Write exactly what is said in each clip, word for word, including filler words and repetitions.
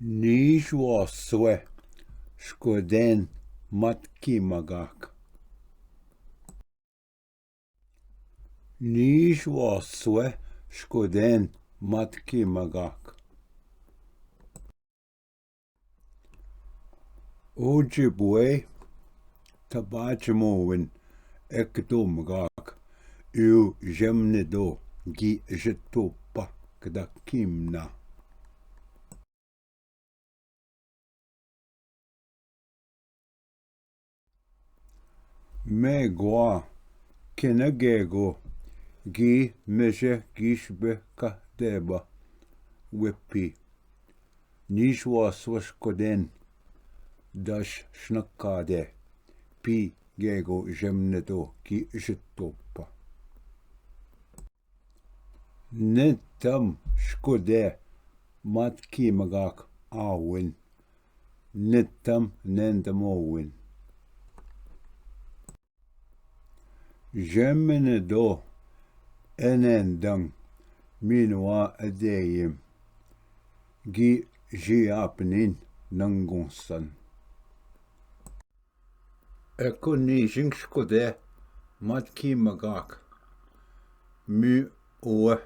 Nis wa swe shkodän mat ki magak. Nis wa swe shkodän mat ki magak. Oji bwe tabaji mowin ek do magak. U jemne do gi jetopa kda kimna. Me gwa kene gego gi meje gish be ka deba wepi. Nis wa swe shkodän dash shnakade pi gego jemne do gi jetopa. Nentam shkodä mat ki magak awin. Nentam nendam owin. Jemene do enendang minwa adeyim. Gi ji apnin nangunsan. Eko nijing shkodä mat ki magak. Mi uwe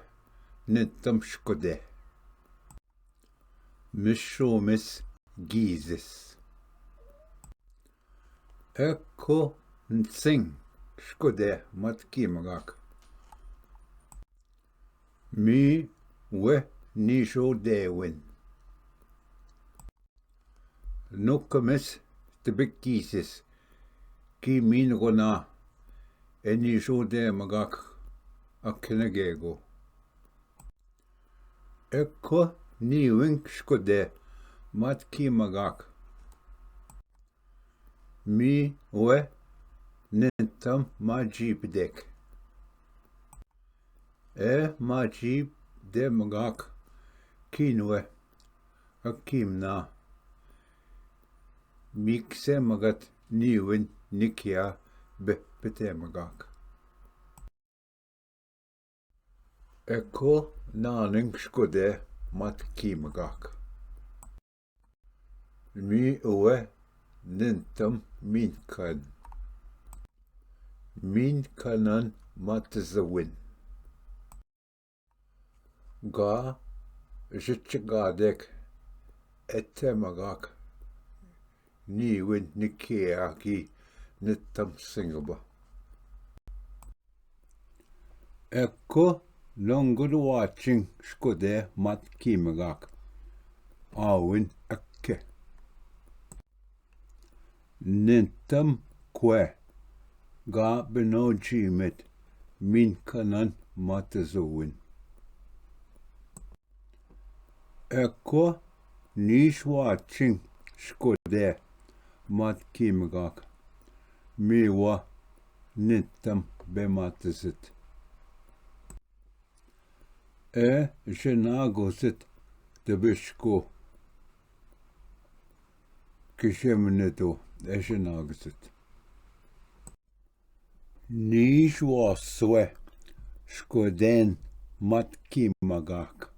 nentam shkodä. Mishomis gizis. Eko nsing shkodä mat ki magak. Mi we nijo dewin. Nukamis tbikisis ki min gona e nijo de magak akene gego. Eko niwin shkodä mat ki magak. Mi we nentam ma jibdek. E ma jibde magak kin we akimna. Mikse magat niwin nikia be pete magak. Eko naning shkodä mat ki magak. Mi uwe nentam minkan. Minkanan matzawin. Ga jichgadek ete magak. Niwin nikia ki nentam singba. Eko nongud waching shkodä mat ki magak. Awin eke. Nentam kwe ga beno jimit minkanan matzawin. Eko nish waching shkodä mat ki magak. Mi wa nentam be matzit. E jenagozit debishko. Kishemne do e jenagozit. Nish wa swe shkodän mat ki magak.